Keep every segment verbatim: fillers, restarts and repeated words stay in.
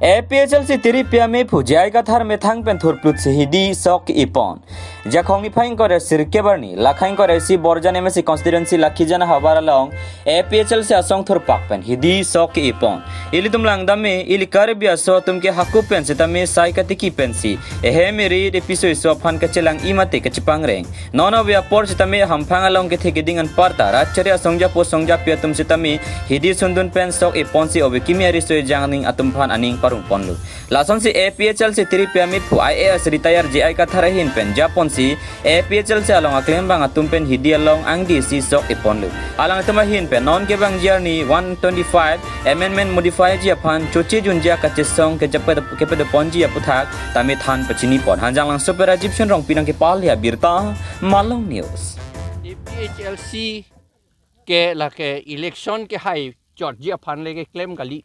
A P H L C tiri pia mephu J I Kathar methang pen thurplut si hidi sok ipon. Jakhong niphai ingkoi ra sirkep arni, Lakha ingkoi ra isi Borjan M A C constituency Lakhijan havar along A P H L C asong thurpak pen hidi sok ipon. Ilitum langdam me, ili Karbi aso atum ke haku pen sitame sai katiki pensi, ehem eri de piso iso aphan kachelang imate kachepangreng. Non ave apor sitame hamphang along kethe keding anparta rat chari asongjapo songjapi atum sitame hidi sundun pen sok iponsi ove kimi ari soi jangning atum aphan aning parung ponlo. Lasonsi A P H L C tiri pia mephu I A S retire J I Kathar ahin pen japonsi A P H L C along aklembang atum pen hidi along angdi si sok iponlo. Alangtum ahin pen non kevangji arni one twenty-five amendment modify ji aphan choche junja kachesong kejape kepedoponji aputhak tame than pachini pon. Hanjanglangso pen Rajiv Shen Rongpi nangkepale abirta Malong News. A P H L C ke lake election kehai chotji aphan le keklem kali.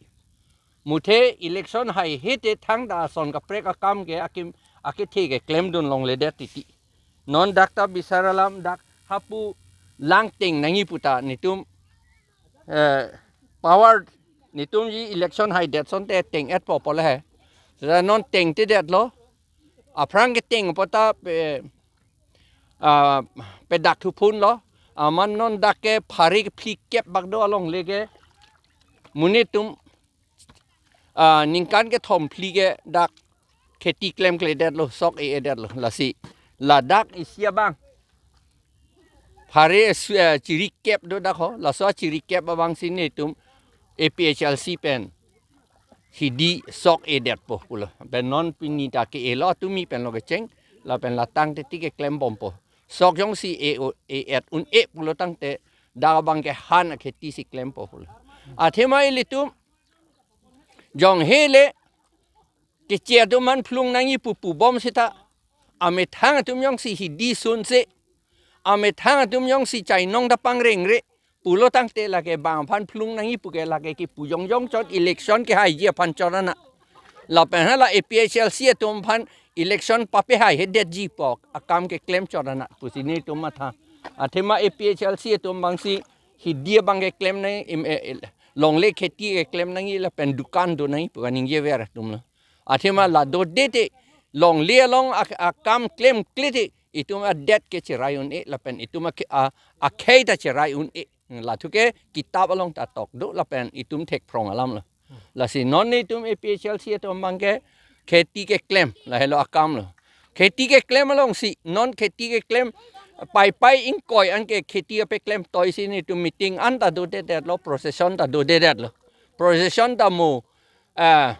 Muthe election haihe te thangta ason kaprek akam ke akim akethe keklemdun longledet titi. Non dak ta bisar alam dak hapu langteng nangji puta netum, eh, power netumji election haidet asonte teng-etpo pu le he. Seta non tengtedetlo. Aphrang keteng puta pe, ah, pedak thuphunlo. Amat non dak ke phari phlikep bak do alongle ke. Monit atum, ah, ningkan kethom phli ke dak kheti klemkledetlo, sok e-edetlo. Lasi ladak isi abang phari su-, eh, chirikep do dak ho, laso chirikep abangsi netum A P H L C pen hidi sok edetpo pulo. Pen non pini ta ke-elo atumi penlo kecheng, lapen latang titi keklembompo. Sok jongsi e-o, e-et un-e pulo tangte dak abang ke han akheti si klempo pulo. Athema ilitum jong hele keche atum aphan phlung nangji pu pubom seta, amethang atum jongsi hidi sunse, amethang atum jongsi chainong ta pangrengre pulo tangte lake bang aphan phlung nangji pu ke lake kipu jongjong chot election kehaiji aphan chot ana. Lapen hala A P H L C atum aphan election papehai hedetji pu akam keklem chot ana pusi netum matha. Athema A P H L C atum abangsi hidi abang keklem nang im, eh, eh, longle kheti keklem nangji lapen dukan do nangji pu kaningjever atumlo. Athema la dodete longle along ak-, akam klemkle te itum adet ke cherai un-e lapen itum ak-, a-, akhei ta cherai un-e. Lathu ke kitap along ta tok do lapen itum thekphrong alamlo. Lasi non netum A P H L C atum abang ke kheti keklem, lahelo akamlo. Kheti keklem alongsi non kheti keklem paipai ingkoi an ke kheti apeklem toisi netum meeting an ta dodedetlo, procession ta dodedetlo. Procession ta mo, ah,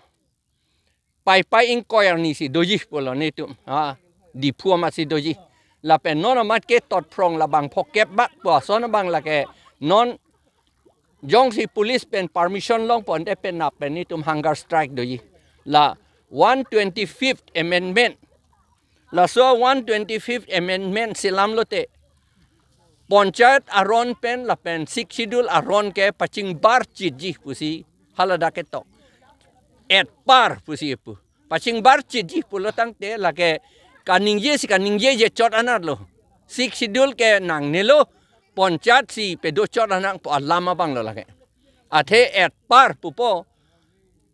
paipai ingkoi arni si doji pulo netum. Ha, Diphu amat si doji. Lapen non amat ke totphrong labang phokep bak pu ason abang lake non jongsi police pen permission longpo ante penap pen netum hunger strike doji. La one twenty-fifth amendment. Laso one twenty-fifth amendment selamlote panchayat aron pen lapen Sixth Schedule aron ke pachingbar chitji pusi haladak ketok. Etpar pusi pu. Pachingbar chitji pulo tangte lake kaningje si kaningjeje chot anatlo. Sixth Schedule ke nangnelo, panchayat si pedo chot anat pu alam abanglo lake. Athe etpar pupo,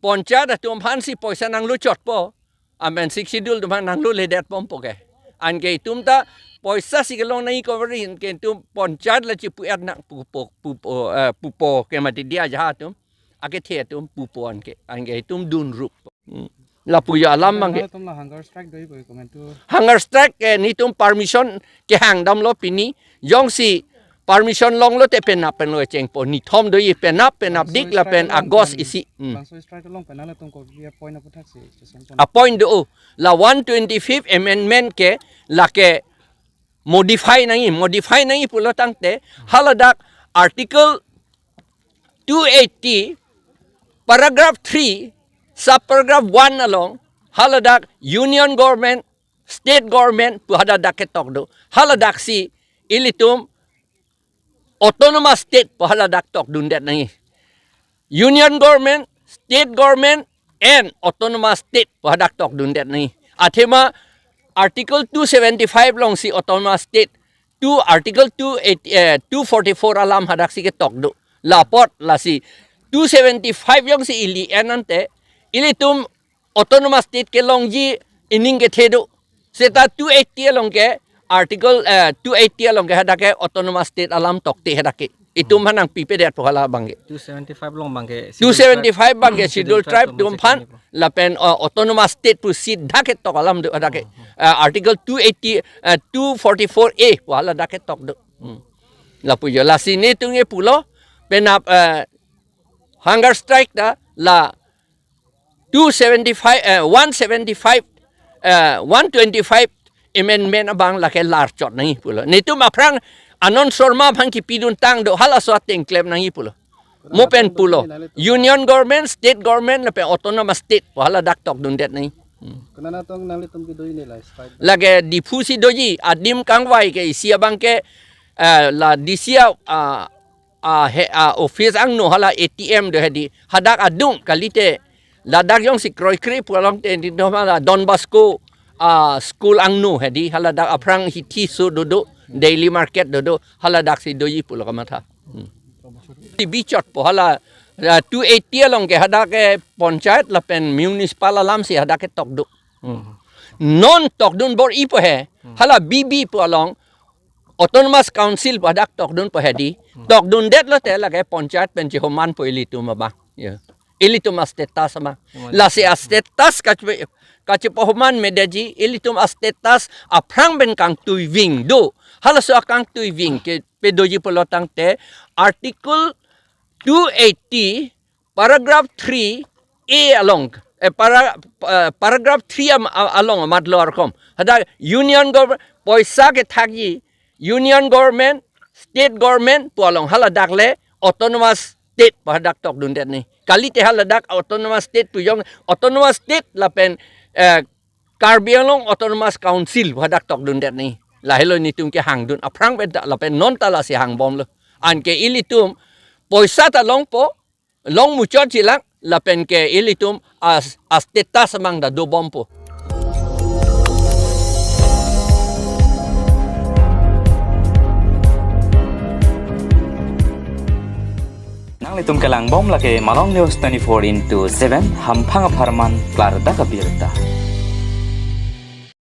panchayat atum aphansi poisa nanglo chotpo, amen Sixth Schedule atum aphan nangloledetbompo ke. Anke itum ta poisa si kelong nangji cover anke itum panchayat la chipu-et nang pupo, pupo, eh, pupo ke mati dia jaha atum. Akethe atum pupo anke, anke itum dunrup. Hmm. Lapu jo alam abang ke. Atum la hunger strike doji pu komentu. Hunger strike ke netum permission kehang damlo pini. Jongsi permission longlote penap penlo chengpo. Nithom doji penap, penapdik lapen August isi. Hmm. Bangso strike along pen latum kopi appoint aputhaksi chesong pon. Appoint do. La one twenty-fifth amendment ke lake modify nangji, modify nangji pulo tangte haladak Article two eighty, paragraph three, subparagraph one along haladak Union Government, State Government pu haladak ketok do. Haladaksi ilitum Autonomous State pu haladak tokdundet nangji. Union Government, State Government and Autonomous State pu hadak tokdundet nangji. Athema Article two seventy-five alongsi Autonomous State, two, Article two eighty, eh, two forty-four alam hadaksi ketok do. Lapot lasi two seventy-five jongsi ili en ante, ilitum autonomous state kelongji ining kethe do. Seta two eighty along ke article, eh, two eighty along ke hadak ke autonomous state alam tokte hadak ke. Itum hanangpipedet pu hala abang ke. Two seventy-five along abang ke. Two seventy-five abang ke Scheduled Tribe atum aphan lapen, uh, autonomous state pu si dak ketok alam do hadak ke. Uh, article two eighty, uh, two forty-four A pu hala dak ketok do. Hmm. Lapu jo, lasi netum ke pulo, penap, uh, hunger strike ta la two seventy-five, eh, one seventy-five, eh, one twenty-five amendment abang lake lar chot nangji pulo. Netum aphrang Anand Sharma aphan kipidun tang do, halaso ateng klem nangji pulo. Mo pen pulo. Union government, state government, lapen autonomous state pu hala dak tokdundet nangji. Hmm. Konat atum nanglitum kedo ini la strike? Lake Diphu si doji, adim kangvai ke isi abang ke, eh, la D C a, ah, ah, he, ah, office angno hala A T M do hedi. Hadak adung kalite. Ladak jongsi kroikre pu along te di do hala Don Bosco, ah, school angno hedi. Haladak aphrang hithi so dodo, daily market dodo. Haladak si doji pulo kamatha. Hmm. Ti bichot po hala, ah, two eighty along ke hadak ke panchayat lapen municipal alam si hadak ketok do. Hmm. Non tokdun bor-i po he. Hmm. Hala B B pu along Autonomous Council pu hadak tokdun po hedi. Hmm. Tokdundet lote lake panchayat pen chehoman po ilitum abang. Ya. Ilitum a-status abang. Hmm. Lasi a-status kachepe-, kachepahoman medeji, ilitum a-status aphrang pen kangtuiving do. Halaso akangtuiving ke pedoji pulo tangte Article two eighty paragraph three A along, eh, para-, eh, paragraph three am-, a-, along amat lo arkom. Hadak Union Government poisa kethakji, Union Government, State Government pu along haladak le Autonomous State pu hadak tokdundet nangji. Kalite haladak Autonomous State pu jong, Autonomous State lapen, eh, Karbi Anglong Autonomous Council pu hadak tokdundet nangji. Lahelo netum kehangdun aphrang pen ta lapen non ta lasi hangbomlo. Anke ilitum poisa ta longpo, long muchot jilang, lapen ke ilitum a, a-status abang ta dobompo. Nanglitum kelangbom lake Malong News twenty-four into seven, hamphang apharman klardak abirta.